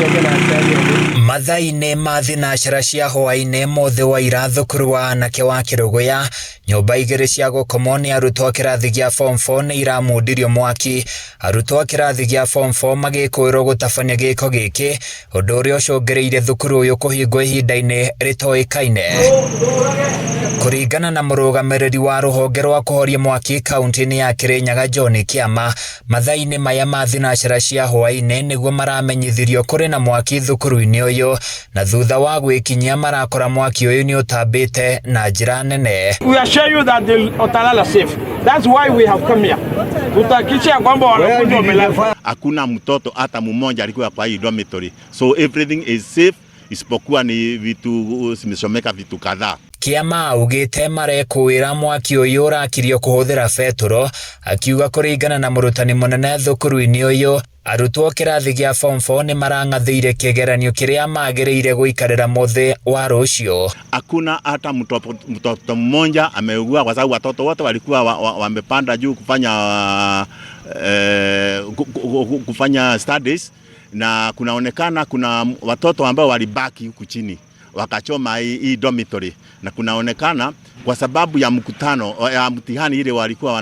Tuongee na aciari othe. Mathaa-inĩ ma thinacara cia hwaĩ-inĩ mũthĩ wa ira thukuru wa anake wa Kĩrũgũya, nyũmba igĩrĩ cia gũkomwo nĩ arutwo a kĩrathi gĩa form 4 nĩ iramundirio mwaki. Arutwo a kĩrathi gĩa form 4 magĩkũĩrwo gũtabania gĩko gĩkĩ, ũndũ ũrĩa ũcũngĩrĩirie thukuru ũyũ kũhingwo ihinda-inĩ rĩtoĩkaine. Kũringana na mũrũgamĩrĩri wa rũhonge rwa kũhoria mwaki kaunti-inĩ ya Kĩrĩnyaga John Kĩama, mathaa-inĩ maya ma thinacara cia hwaĩ-inĩ nĩguo maramenyithirio kũrĩ na mwaki thukuru-inĩ ũyũ, na thutha wa gwĩkinyia marakora mwaki ũyũ nĩ ũtambĩte na njĩra nene. We assure you that the watalala safe. That's why we have come here. Tutahakikisha kwamba wanafunzi wamelala. Hakuna mtoto hata mmoja alikuwa kwa hii dormitory, so everything is safe isipokuwa ni vitu zimechomeka vitu kadhaa. Kĩama augĩte marekũĩra mwaki ũyũ ũrakirio kũhũthĩra betũrũ, akiuga kũringana na mũrutani mũnene thukuru-inĩ ũyũ, arutwo kĩrathi gĩa form 4 nĩ marang'athĩire kĩgeranio kĩrĩa magĩrĩire gũikarĩra mũthĩ wa rũciũ. Hakuna hata mtoto mmoja ameugua kwa sababu watoto wote walikuwa wamepanda juu kufanya studies, na kunaonekana kuna watoto ambao walibaki huku chini wakachoma hii dormitory, na kunaonekana kwa sababu ya mkutano ya mtihani ile walikuwa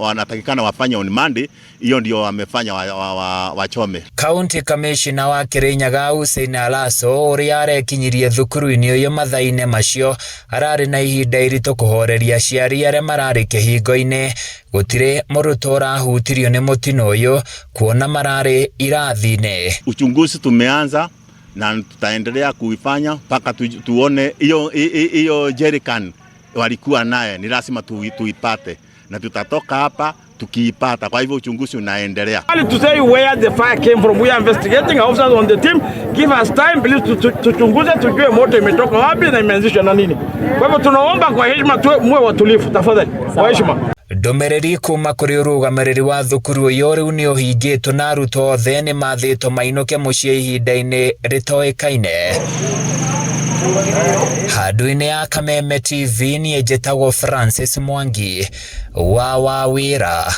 wanatakikana wafanye on Monday, hiyo ndio wamefanya wachome. County Commissioner wa Kirinyaga Hussein Alaso ũrĩa arekinyirie thukuru-inĩ ũyũ mathaa-inĩ macio ararĩ na ihinda iritũ kũhoreria aciari arĩa mararĩ kĩhingo-inĩ. Gũtirĩ mũrutwo ũrahutirio nĩ mũtino ũyũ kuona mararĩ irathi-inĩ. Uchunguzi tumeanza na tutaendelea kuifanya mpaka tuone hiyo jerrycan walikuwa naye, ni lazima tuipate na tutatoka hapa tukiipata. Kwa hivyo uchunguzi unaendelea. To say where the fire came from, we are investigating. Officers on the team, give us time please, tuchunguze tujue moto imetoka wapi na imeanzishwa na nini. Kwa hivyo tunaomba kwa heshima tuwe muwe watulivu tafadhali, kwa heshima. Ndũmĩrĩri kuma kũrĩ ũrũgamĩrĩri wa thukuru ũyũ rĩu nĩ ũhingĩtwo na arutwo othe nĩ mathĩtwo mainũke mũciĩ ihinda-inĩ rĩtoĩkaine. Handũ-inĩ ya Kameme TV niĩ njĩtagwo Francis Mwangi wa Wawĩra.